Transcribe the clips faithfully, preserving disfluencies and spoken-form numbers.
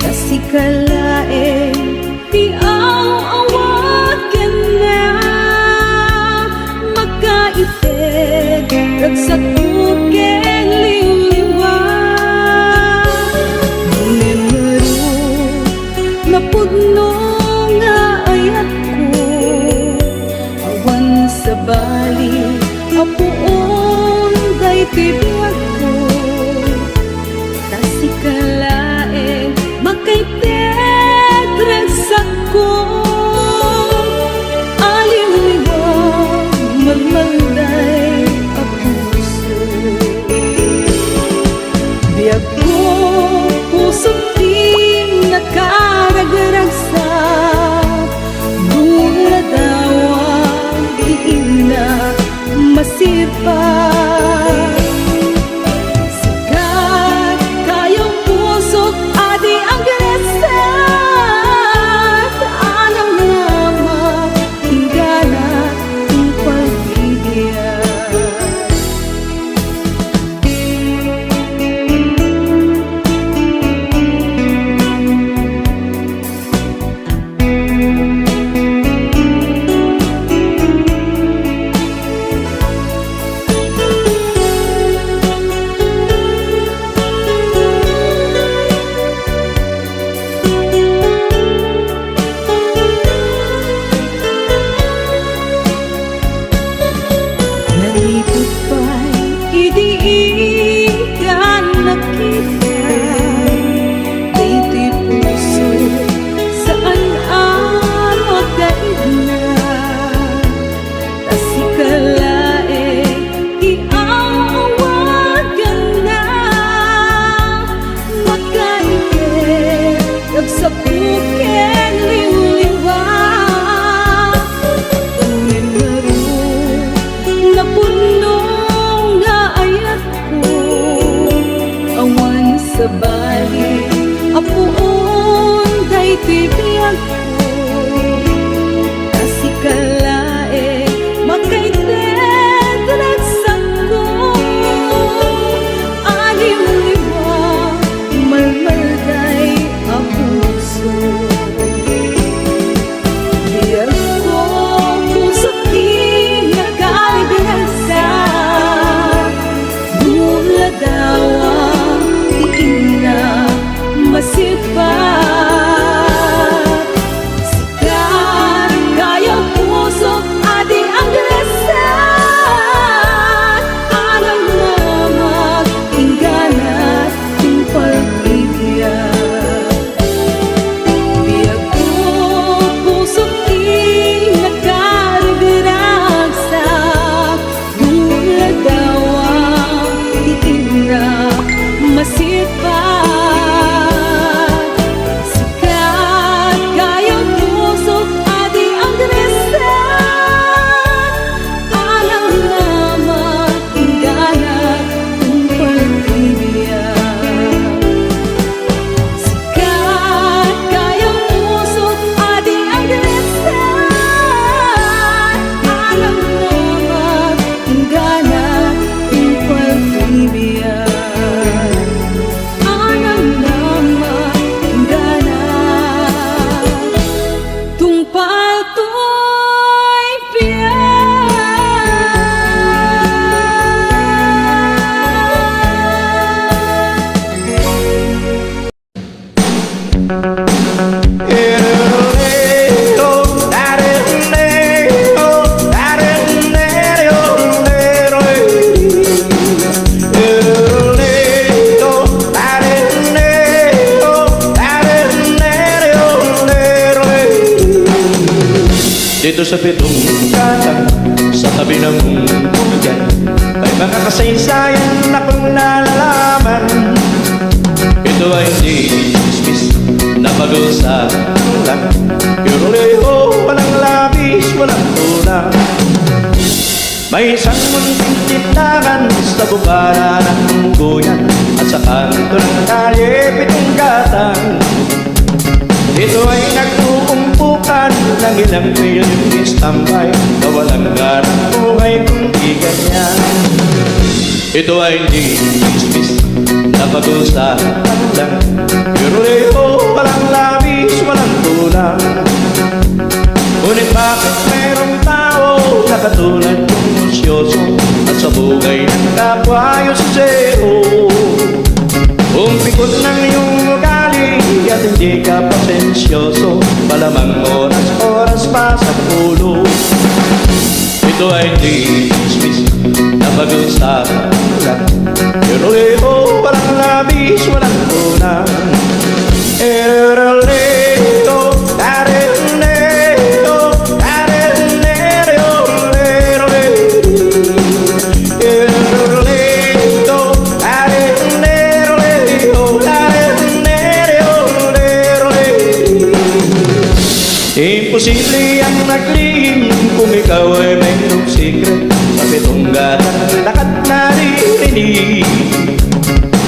Ta sika laeng ti aw-awat kenna, makaited, ragsakko ken liwliwa. Ngem ngarud, napudno nga ayatko, awan sabali a puon daytoy biagko. Ta sika laeng makaited, ragsakko, aliwliwa, malmalday a puso. Biagko, pusok ti nakaragragsak, no ladawang ti innak masipa. Sika kayo pusok a di agragsak, anam namak inggana ti pagbibiag. Naliput pay idi ikan nakita, daytoy puso saan a makaigna. Ta sika laeng ti awaganna, makaited, ragsakko ken liwliwa. Ngem ngarud, napudno nga ayatko, awan sabali a puon daytoy biagko. Ta sika laeng makaited, ragsakko, aliwliwa, malmalday a puso. Biagko, pusok ti nakaragragsak, no ladawang ti innak masipa. Sika kayo pusok a di agragsak, anam namak inggana ti pagbibiag. Biagko, pusok ti nakaragragsak, no ladawang ti innak masipa. Sika kayo pusok a di agragsak, anam namak inggana ti pagbibiag. Sika kayo pusok a di agragsak, anam namak inggana ti pagbibiag. Anam namak inggana tungpal toy biag. Dito sa pitong katang, sa tabi ng buyan, may mga kasaysayan akong nalalaman. Ito ay hindi chismis na pag-usapan lang. Pero leho, walang labis, walang kulang. May isang munting tindahan sa bukana ng buyan at sa kanto ng kalye pitong katang. Dito ay nag-uumpukan ng ilang milyong standby na walang hanap buhay kundi ganyan. Ito ay hindi chismis Napag-usapan lang. Pero leho, walang labis, walang kulang. Ngunit bakit merong tao na katulad kong musyoso at sa buhay ng kapwa yuseo? Umpikon ng iyong ugali at hindi ka pasensyoso. Malamang oras-oras pa sa ulo. Ito ay chismis na pag-usapan lang. Pero leho, walang labis, walang kulang. Eroleo, tareleo, tareleo, eroleo. Eroleo, tareleo, tareleo, eroleo. Imposible ang naglihim kung ikaw ay may top secret. Sa pitong gatang lakat naririnig.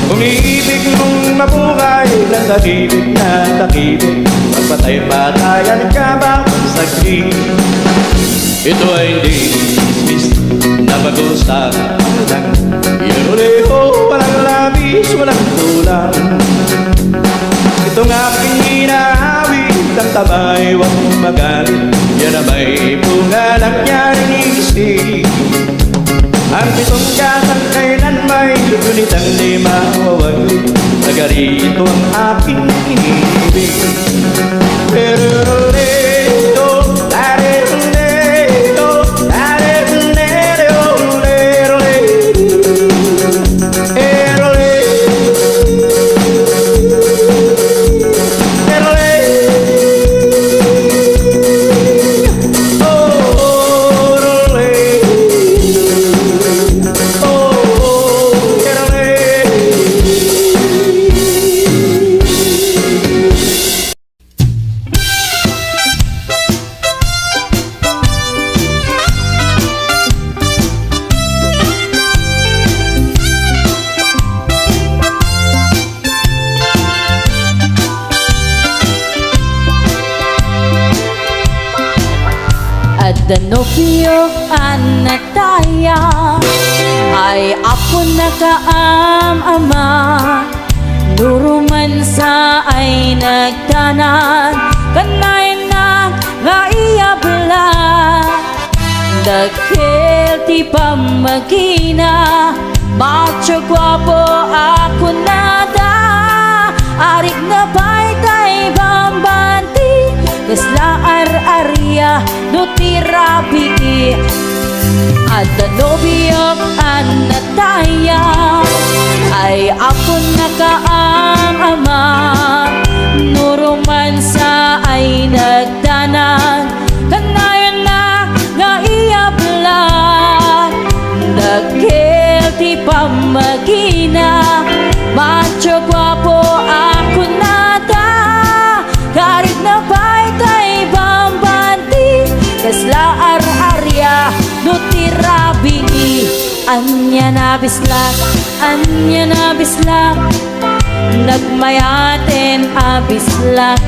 Kung ibig mong mabuhay na tahimik na tahimik, magpatay-patayan ka bawat saglit. Ito ay hindi chismis na pag-usapan lang. Iruliho, walang labis, walang kulang. Itong aking inaawit, ang tabay, huwag magalit. Yan ang may bunga ng yaring isip. Ang pitong gatang kailan may, ngunit ang di mawawaglit. Nagarito ang aking inibig. Pero Adda nobiok a nataya, ay apo nakaam-ama. Nuruman sa ay nagdanag, kanayon na nga iyabla. Dakkel ti pammagina, macho guapo a kunada. Arik na pay tay bambanti, kasla ar-aria no ti rabii. Adda nobiok a nataya, ay apo nakaam-ama. Nuruman sa ay nagdanag, kanayon na nga iyabla. Dakkel ti pammagina, macho guapo a kunada. Arik na pay tay bambanti, kasla ar-aria no ti rabii. Ania nabislak, ania nabislak, nagmayaten a bislak.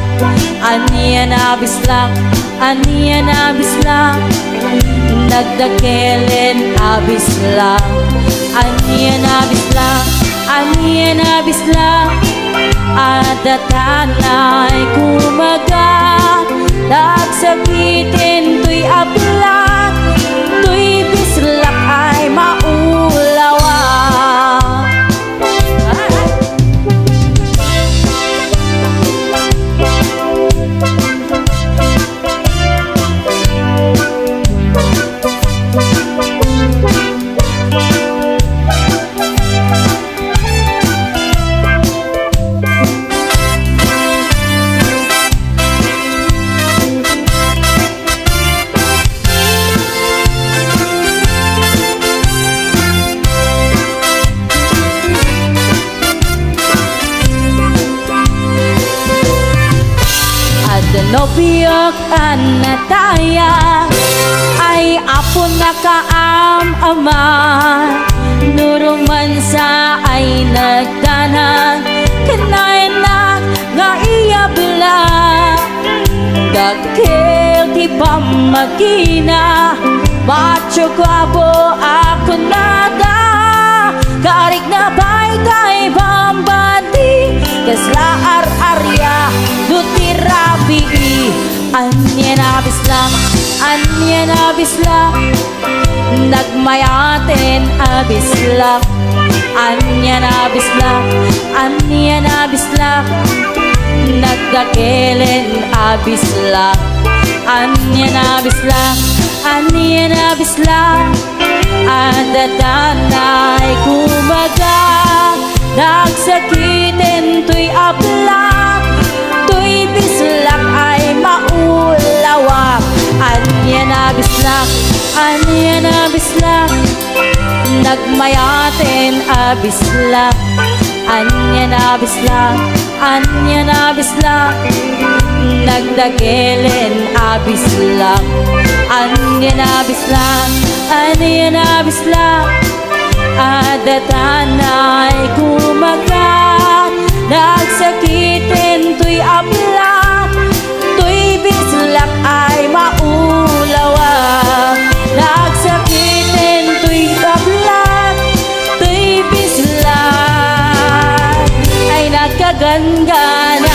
Ania nabislak, ania nabislak, nagdakkelen a bislak. Ania nabislak, ania nabislak, adda tanay kumaga. Nagsakiten toy ablak, toy bislak ay maulawa. Adda nobiok a nataya, ay apo nakaam-ama. Nuruman sa ay nagdanag, kanayon na nga iyabla. Dakkel ti pammagina, macho guapo a kunada. Karik na pay kay bambandi, kasla ar-aria, duti rabii. Ania a bislak, ania a bislak, nagmayaten a bislak. Ania a bislak, ania a bislak, nagdakelen a bislak. Ania a bislak, ania a bislak, adda danay kumaga, nagsakiten toy ablak, toy bislak ay maulawa. Ania a bislak, ania a bislak, nagmayaten a bislak. Ania a bislak, ania a bislak, nagdakelen a bislak. Ania a bislak, ania a bislak, adda danay kumaga, nagsakiten toy ablak, toy bislak ay maulawa. Nagsakiten toy ablak, toy bislak ay nagkagangganas.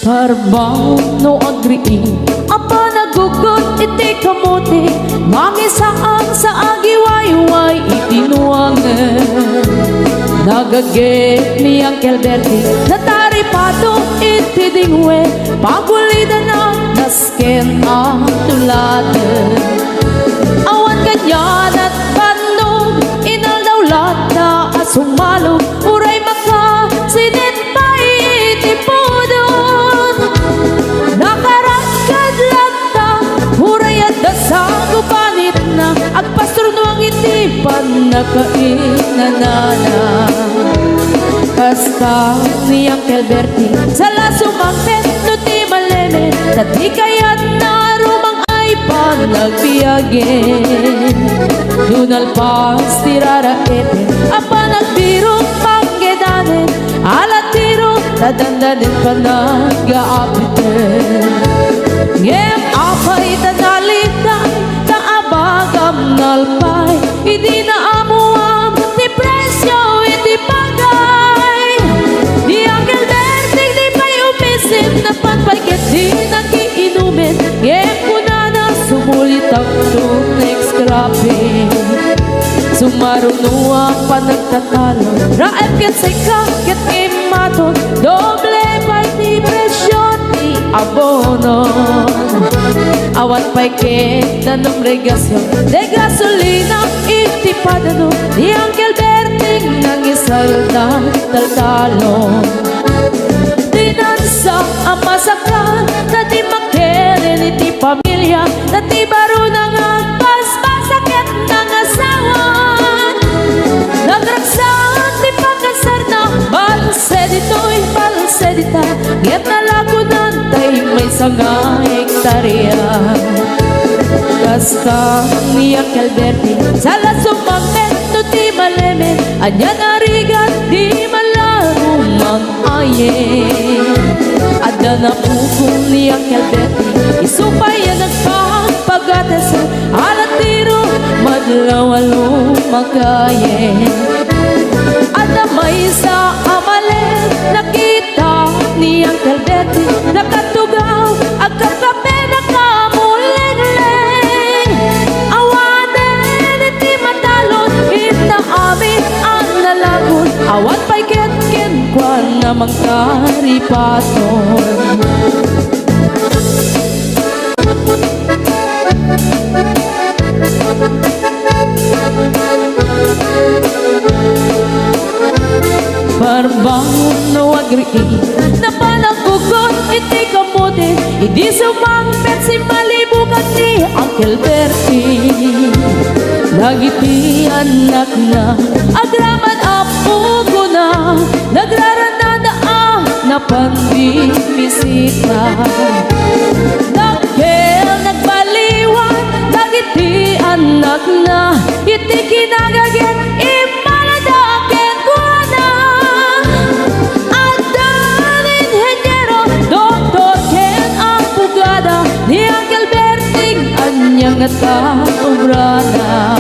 Karbon no agriing a panaggugot iti kamote, mangisaan sa agiwayway iti nuangen. Nagagep ni Uncle Bertie, nataripato iti dingwe, pagulidana nasken a tulaten. Awan kanianan bannog, inaldaw latta a sumalo, uray makasinit pay iti pudot. Nakaragkad latta, uray adda sangobanitna, agpasturnuang iti pannakainanana. Kasta ni Uncle Bertie, sala sumangpet no ti malemed, ta di kayatna rumang ay panagbiagen. No nalpas ti raraeten a panagbirok panggedanen, alatiro ta dandanen panagaapiten. Ngem apay ta naliday ta abagam nalpay, idi naammoam ti presio iti bagay. Ni Uncle Berting di pay umisim, napan pay ket di nakiinumen. Ngem kunana, sumulitakto next cropping. Sumaruno a panagtatalo, raep ket sika ket immaton, doble pay ti presio ti abono. Awan pay ket danum regasion, de gasolina iti padano, ni Uncle Berting nangisalta taltalon. Dinansa a masakal, ta di makirin iti pamilia, ta ti baruna nga agpaspasak ket nangasawan. Nagragsak ti pakasarna, balse ditoy, balse dita, ngem nalakunan tay maysa nga hektaria. Kasta ni Uncle Berting, sala sumangpet no ti malemed, ania narigat di malago mang-ayen. Adda napukol ni Uncle Berting, isu pay a nagpagpagates, alatiro madlaw a lumakayen. Adda maysa a malem, nakita ni Uncle Berting, nakatugaw, agkapkape, nakamulengleng. Awanen iti matalon, inna amin a nalagon, awan pay ket kenkuana mangkaripaton. Barbangon no agriing, napanaggugot iti kamote, idi sumangpet simmalibukan ni Uncle Bertie. Dagiti annakna, agraman a pugona, nagrarannada a napan bimisita. Dakkel nagbaliwan dagiti annakna, iti kinagaget immalada kenkuana. Addan inheniero, doktor ken abogada, ni Uncle Berting ania ngata obrana.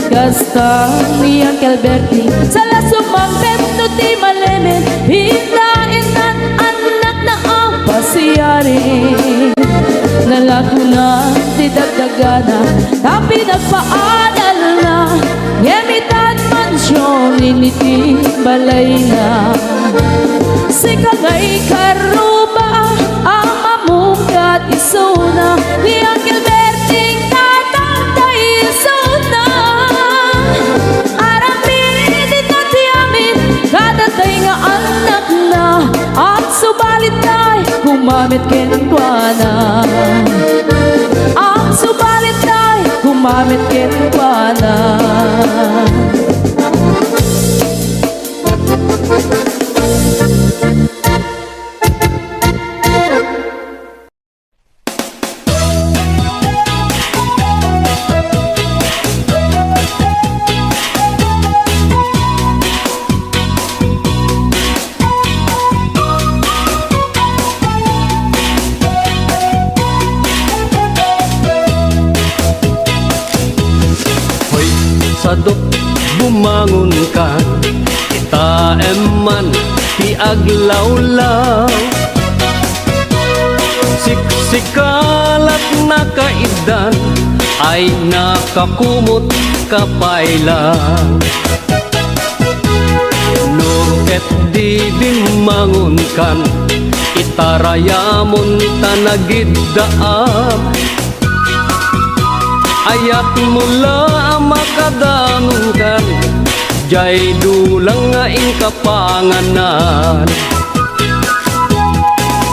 Kasta ni Uncle Berting, sala sumangpet no ti malemed, inna innan annakna a pasiari. Nalakonan ti dagdagana, ta pinagpaadalna, ngem itan mansion iti balayna. Sika ngay karuba a mamungkat isuna, ni Uncle Berting tatang ta isuna. Aramid ita ti amin, kadatay nga annakna, agsubalit tay kumamet kenkuana. Agsubalit tay kumamet kenkuana. Hoy, sadot, bumangonka, kitaem man ti aglawlaw. Kalat nakaiddan ay nakakumot ka pay la. No ket di bimmangonkan, itarayamon ta nagiddaam. Ayatmo la a makadanonkan, jay dulang nga inka panganan.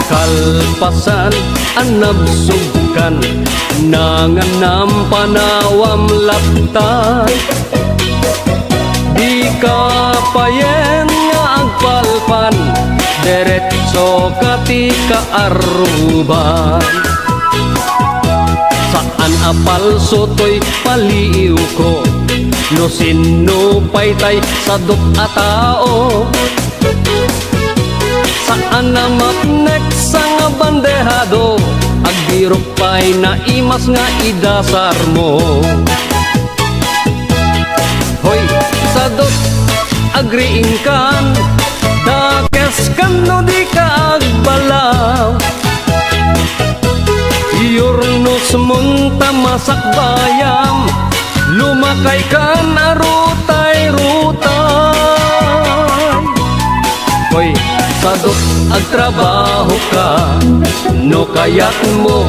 Kalpasan a nabsogkan, nanganam panawam latta. Dika payen nga agpalpan, diretso ka ti kaarruban. Saan a palso toy paliiwko, no sinno pay tay sadut a tao. Saan a mapnek sa nga bandehado, agbirok pay naimas nga idasarmo. Hoy, sadut, agriingkan, dakeskan no dika agbalaw. Iyurnosmon ta masakbayam, lumakaykan a rutay-rutay. Hoy, sadut, agtrabahoka, no kayatmo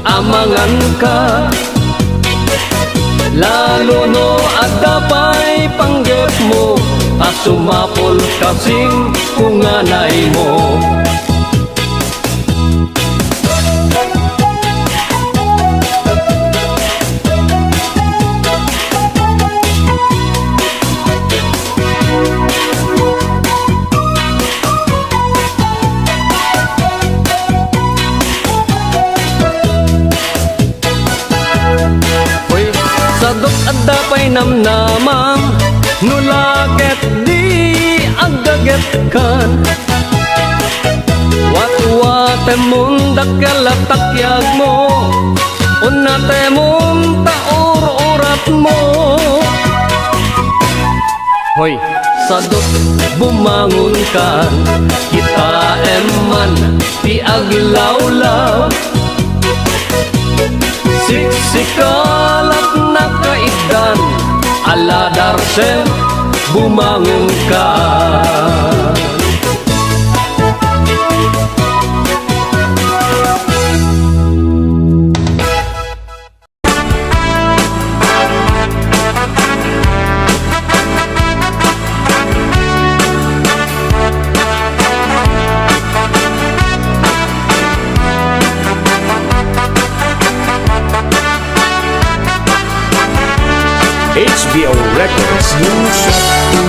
a manganka. Lalo no adda pay panggepmo a sumapul kasing kunganaymo. Hoy, sadut, adda pay namnamam, no la ket di aggagetkan. Watwatemon dakkel a takyagmo, unnatemon ta ur-uratmo. Hoy, sadut, bumangonkan, kitaem man ti aglawlaw. Siksikalat nakaiddan, ala Darsem, bumangonka. H B O Records. No siak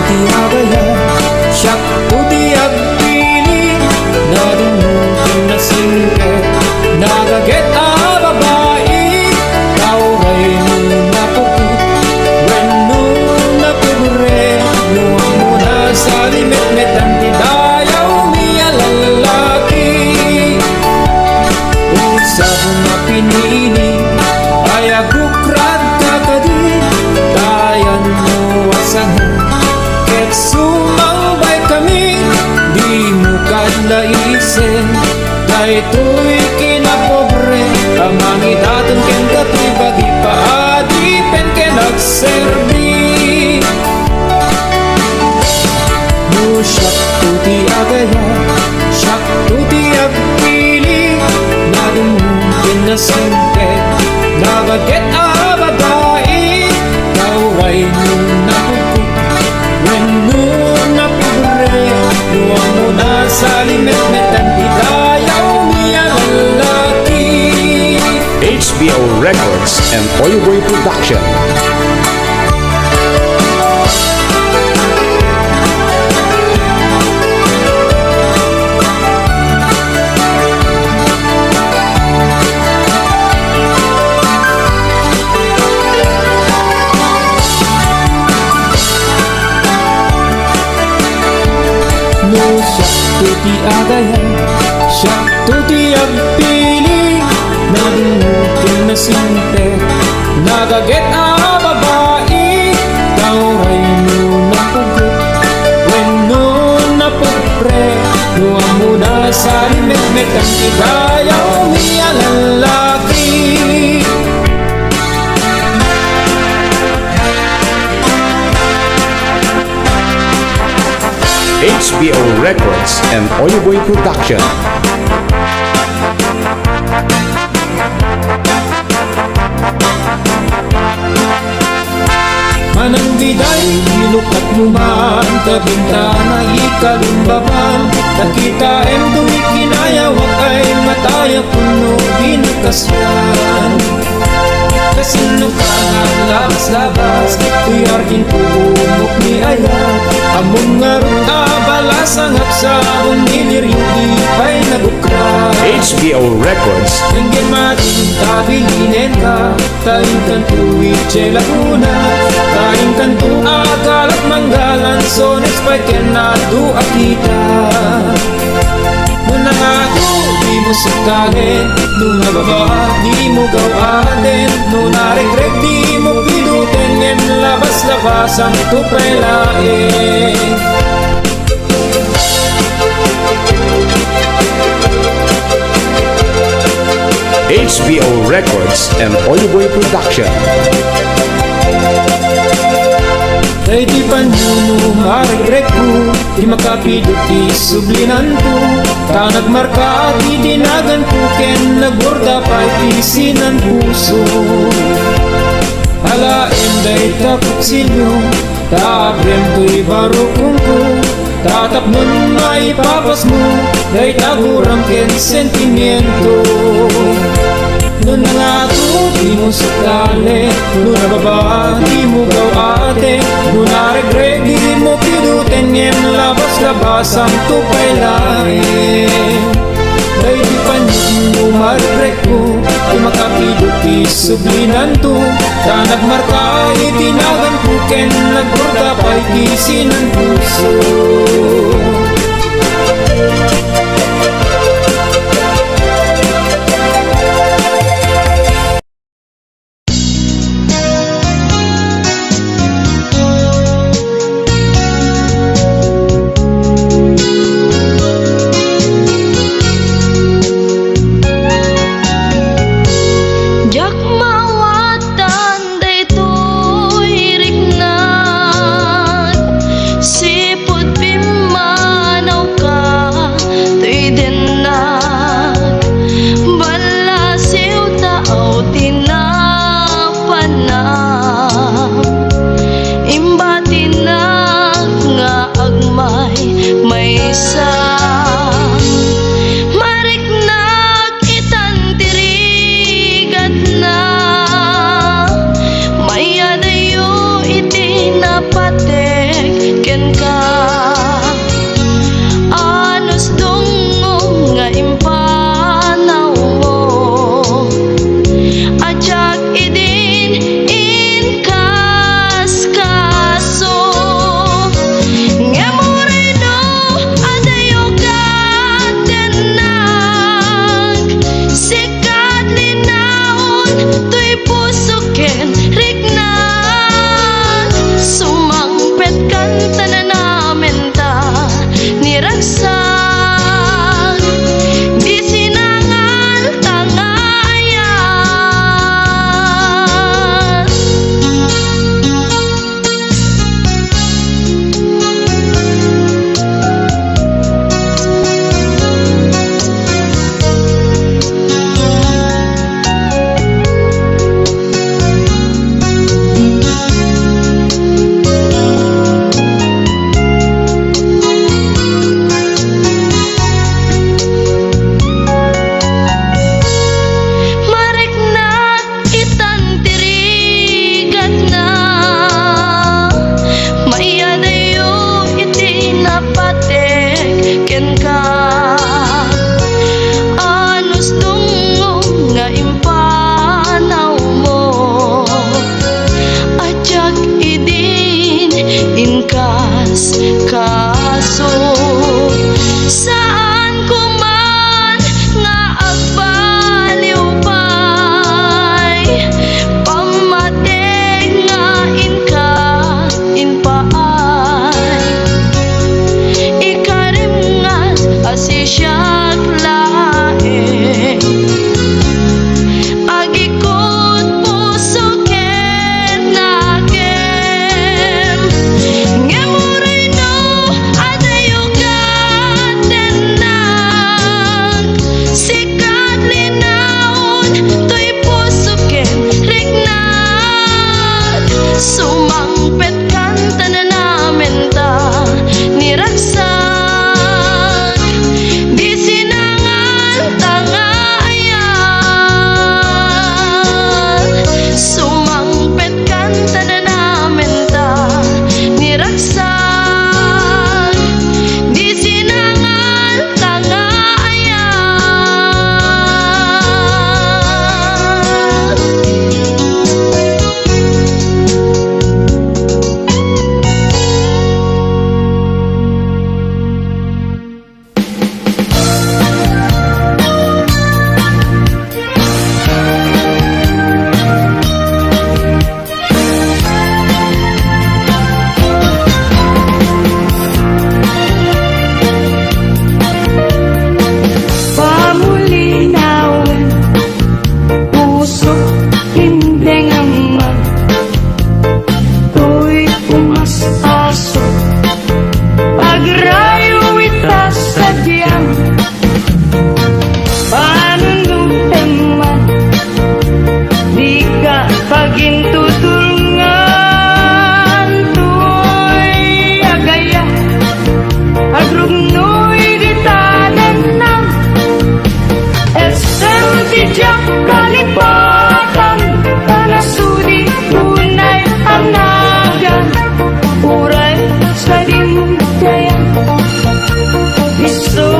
ti agayat, siak ti agpili, nadumdum ken nasingpet, nagaget a babai, tao rayno napupot, wenno napobre, no ammona salimetmetan ti dayaw mi a lallaki. Usab nga pinili, ay agukradka kadi, ta ayanmo a sanga, ket sumangbaykami, dimo kad laisen. Daytoy kinapobre a mangidaton kenka ti bagi, paadipen ken agserbi. No siakto ti agayat, siakto ti agpili, nadumdum ken nasingpet, nagaget a babai, tao rayno napupot, wenno napobre, no ammona salimetmetan ti dayaw mi a lallaki. H B O Records and Oyoboy Production. No siakto ti agayat, siakto ti agpili, nadumdum ken nasingpet, nagaget a babai, tao rayno napugot, wenno napobre, No ammona sa rimekmek ti dayawmi a lallaki. H B O Records and Oyoboy Production. Manang biday, ilukatmo man ta bintana ikalumbaban, nakitaem dumi kinayawak ay matayakon no di nakasian. Kasino ka nga labas-labas, tuyar kin pumok ni ayat, ammom ngarud a balasangak sa unilirio di pay nagukra. H B O Records. Inggen matin ta bilinenka, ta inkanto idiay Laguna, ta inkanto a galak manggalan, sones pay ken adu a kita. No nangato, dimo suktalen, no nababa, dimo gaw-aten, no naregreg, dimo piduten, ngem labas-labasangto pay laeng. H B O Records and Oyoboy Production. Daydi pannunom a regregko, ti makapidut ti sublinanto, ta nagmarka ti dinaganko ken nagborda pay ti sinan puso. Alaem dayta kutsilio, ta abrem toy barukongko, ta tapnon maipapasmo dayta guram ken sentimiento. No nangato, dimo suktalen, no nababa, dimo gaw-aten, no naregreg, dimo piduten, ngem labas-labasangto pay laeng. Daydi pannunom a regregko, ti makapidut ti sublinanto, ta nagmarka iti naganko ken nagborda pay ti sinan puso. Diak maawatan daytoy riknat, sipud pimma Siak laeng, agikut puso ket nakem. Ngem uray no adayo ket tennak, siak linaon toy puso ken riknak. Sumangpet kan ta nanamen ta ni ragsak, di sinangan ta nga ayat. Sumangpet kan ta nanamen ta ni ragsak, di sinangan ta nga ayat. Pamulinawen, pusok, indengam man. Toy umas-aso, agrayo ita sadiam. Panunutem man, dika pagintutulngan. Toy agaya, agrugnoy dita dennam. Essem ti diak kalipatan, ta nasudi unay a nagan. Uray sadin dayag, isu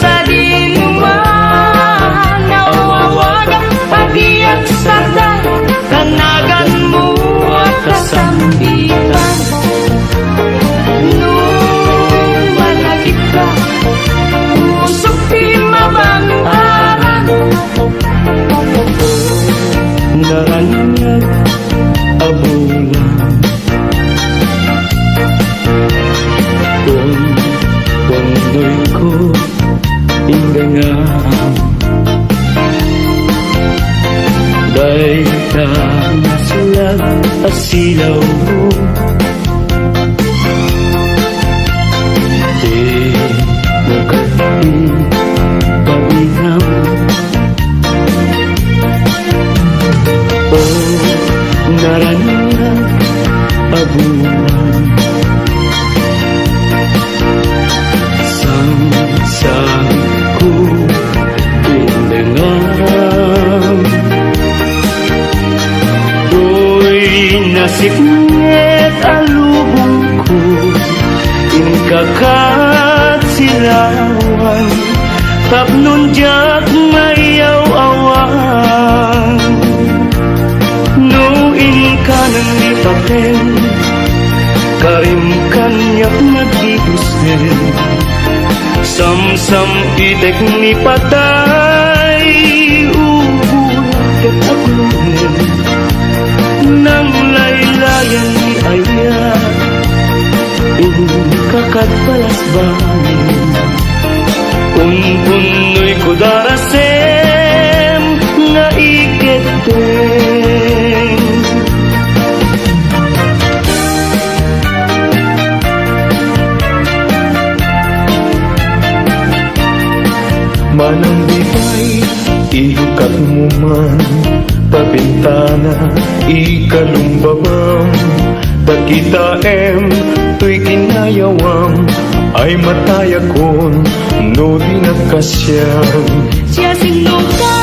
sadin man, awawagak a diak sardaan, ta naganmo a kasambitan. No managipka, pusok ti mabang-aran. Naraniag a bulan, pun-, pundoyko indengam. Dayta nasulag a silawko. Di mo kadi painam. O naraniag a bulan, sangsangitko indengam. Toy nasipnget a lubongko, inka ket sirawan, tapno diak mayaw-awan. No inkanem ni paten, karim kaniak nagdiusen. Samsam-itek ni patay, ubulan ket aglunen. Nanglaylayan ni ayat, inka ket balasbanen. Umpunnoyko darasem nga ikeddeng. Manang di pay ikatmo man ta bintana, ikalumbabam ta kitaem toy kinayawam, ay matayakon no di nagkasiam. Siasinoka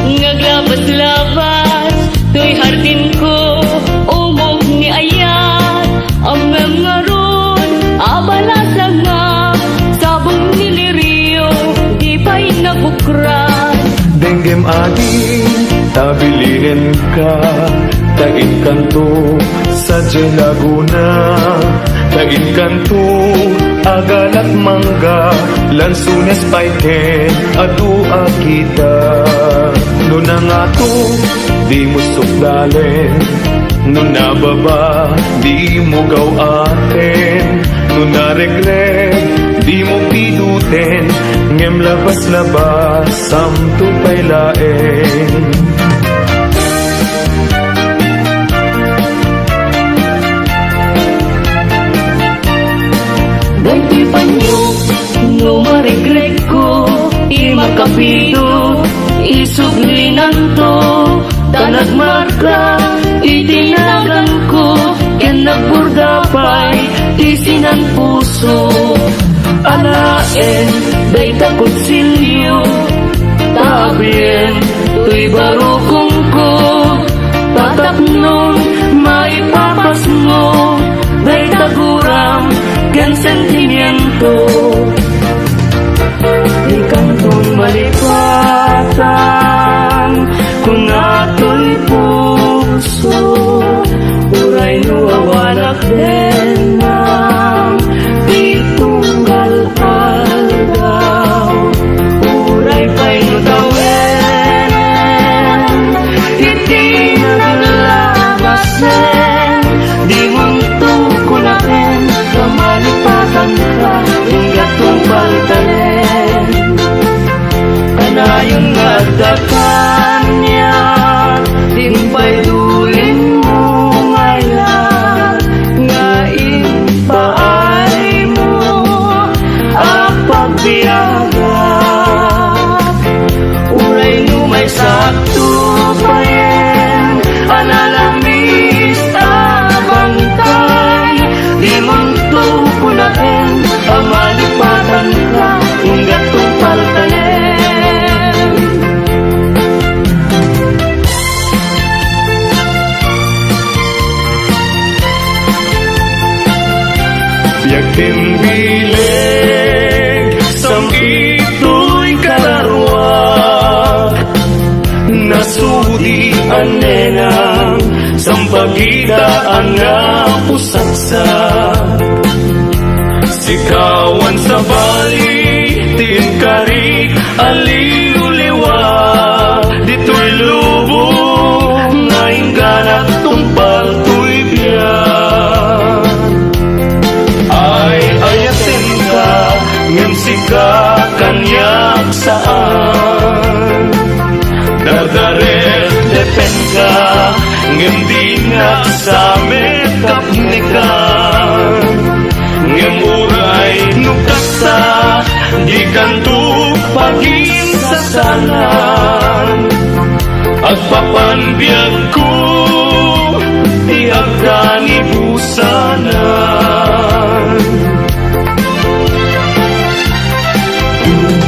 nga aglabaslabas toy hardinko, umog ni ayat, amem ngarud a balasangak, sabong ni lirio, di pay nabukran. Denggem adi, ta bilinenka, ta inkanto sadiay Laguna, ta inkanto a galat mangga, lansones pay ken adu a kita. No nangato, dimo sukdalen. No nababa, dimo gaw-aten. No naregreg, dimo piduten. Ngem labas-labas, samto pay laeng. Daytoy panyo no marikrekko, ti makapido, isublinanto, ta nagmarka iti naganko, ken nagburda pay ti sinan puso. Alaen dayta kutsilio, ta abien toy barukongko, ta tapnon maipapasmo dayta guram ken sentimiento. Dikanton malipatan, kunatoy puso, uray no awanak denang ti tunggal aldaw, uray pay no tawen iti naglabasen, dimonto kunaken, ta malipatanka, inggato paltayen. Kanayon nga adda kaniak, dimpay dulinmo nga ayat, nga impaaymo a pagbiagak. Uray no maysakto payen a nalamis a bangkay, dimonto kunaken a malipatanka, inggato paltayen. Biag ken bileg, sam-itoy kararuak. Nasudi a nenang, sampagita a napusaksak. Sikawan sabali ti inkarik a liwliwa, ditoy lubong nga ingganak tungpal toy biag. Ay-ayatenka, ngem sika kaniak saan. Dardarettepenka, ngem dinak sa met kapnekan. Ngem uray no kasta, dikanto paginsasalan. Agpapan biagko ti agkanibusanan.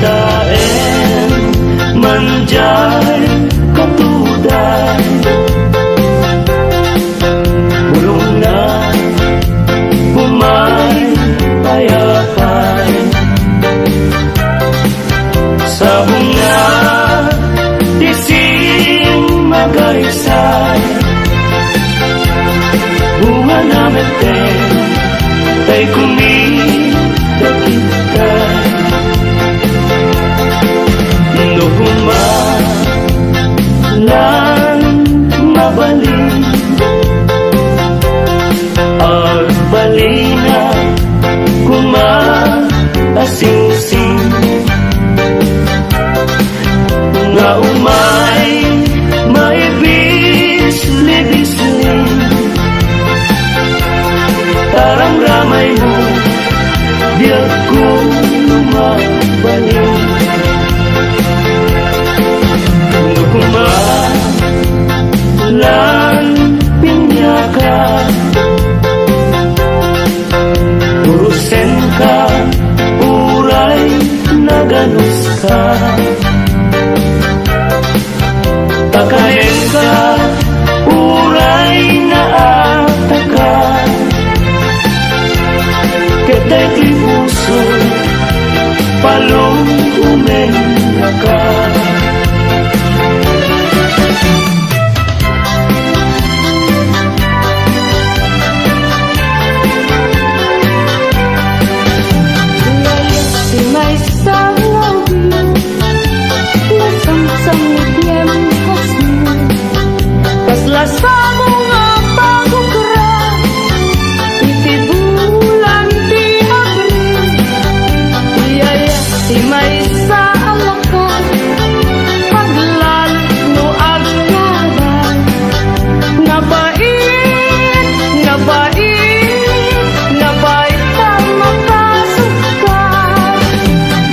Taen man diay katuday, bulongna, umay payapay. Sabongna ti simmagaysay, bungana metten tay kumita kita. No koma lan mabalin, agbalina koma a singsing. Nga umay maibisli-bisli, taramramaymo, biagko no mabalin. No koma lan piniaka, urosenka, uray naganuska. Pakanenka, uray naataka. Ket daytoy puso, palom-omennaka. Layas ti maysa nga ubing, nasamsamnit ngem kasno. Kasla samo nga Sa alakad, aglalo no agkabay. Nabait, nabait, nabait ta makasukar.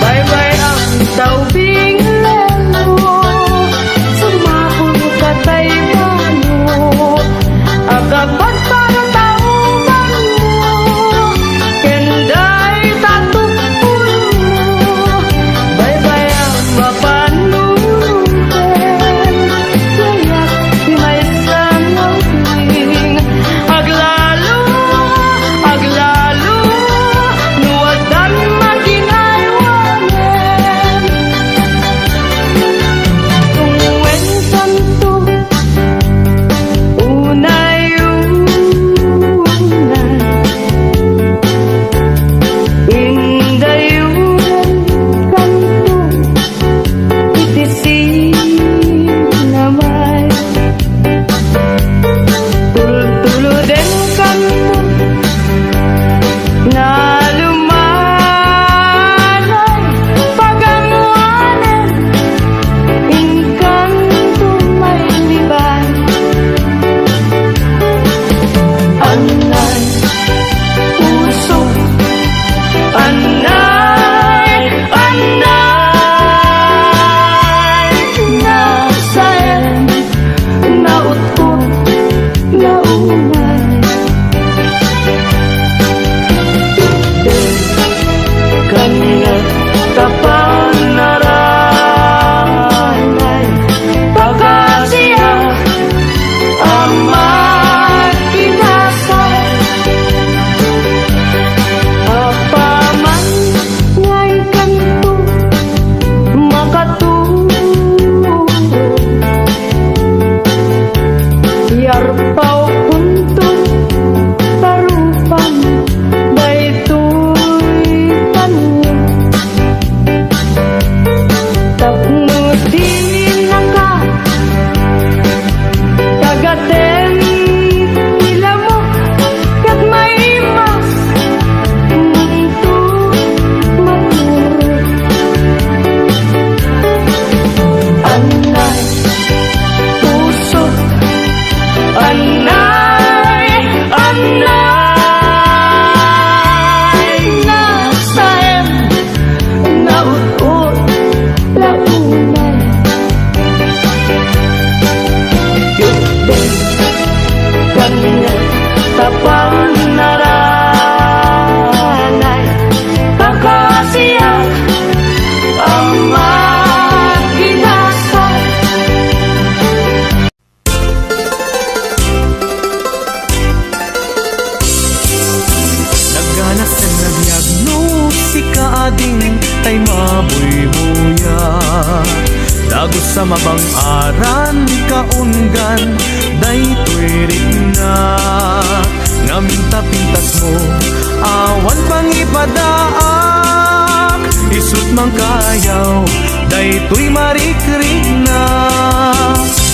Baybay-am ta ubing lelo, sumapul ka tay balo. Agabagparo ta ubanmo, ken dayta tukpolmo. Baybay-am a panunongpen, gayak ti maysa nga ubing. Aglalo, aglalo, no addan maginaywanen. Tungwenkanto, unay, unay, indayurenkanto iti sinamay. Tultulodenkanto nga lumanay, pagammoanen, inkanto mailiban. Anay, puso, anay, anay, nasaen, naut-ot, naunay. Kaniak ta panaranay, pakasiak a makidasay. Apaman nga inkanto makatulong. Yarpawkonto ta rupam daytoy taniek. Tapno dinaka tagaten ti lamok ket maimas manto maturog. Anay, puso, anay, anay, nasaem, naut-ot, launay. Yutbet, kaniak ta panaranay, pakasiak a makidasay. Nagganat sen a biag no sika, ading, tay mabuybuya. Dagus a mabang-aran kaunggan daytoy rikna. Ngamin ta pintasmo, awan pangipadaak. Isut' mangkayaw daytoy marikrikna.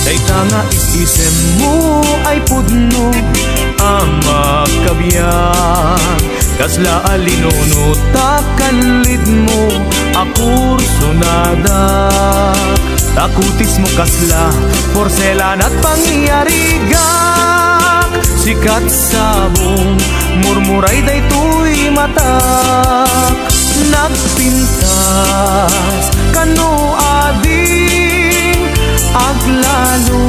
Dayta nga is-isemmo ay pudno a makabiag. Kasla a linunot a kanlidmo a kursonadak. Ta kutismo kasla porselan a pangyarigak. Sikat sabong, murmuray daytoy matak. Nagpintas kano, ading, aglalo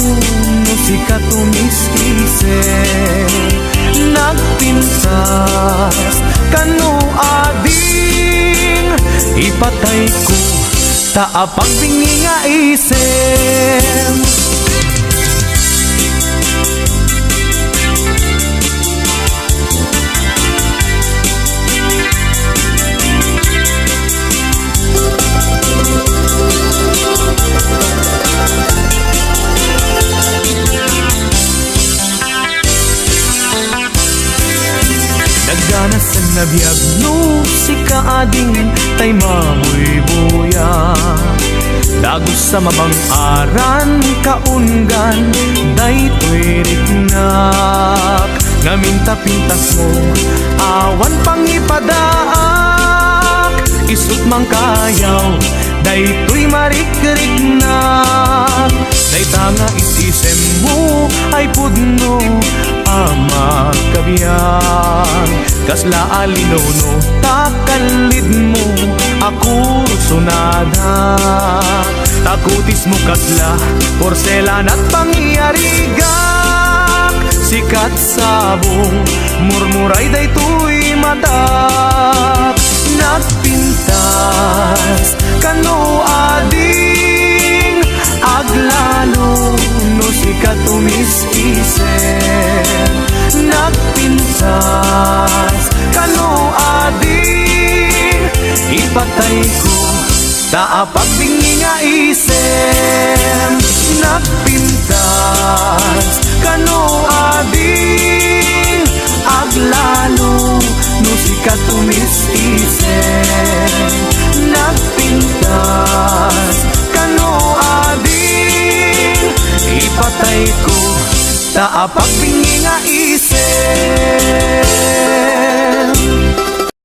no sika tumis-isem. Nagpintas kano, ading, ipatayko ta apagbingi nga isem. Nagganat sen a biag no sika, ading, tay mabuybuya. Dagus a mabang-aran kaunggan daytoy riknak. Ngamin ta pintasmo, awan pangipadaak. Isut' mangkayaw Daytoy marikriknak, dayta nga is-isemmo ay pudno a makabiag. Kasla a linuno ta kallidmo a kursunada. Ta kutismo kasla porselanat pangyarigak. Sikat sabong, murmuray daytoy matak. Nagpintas kano ading aglalo no sika tumis-isem. Nagpintas kano ading ipatayko ta apagbingi nga isem. Nagpintas kano ading aglalo no sika tumis-isem. Nagpintas kano ading ipatayko ta apagbingi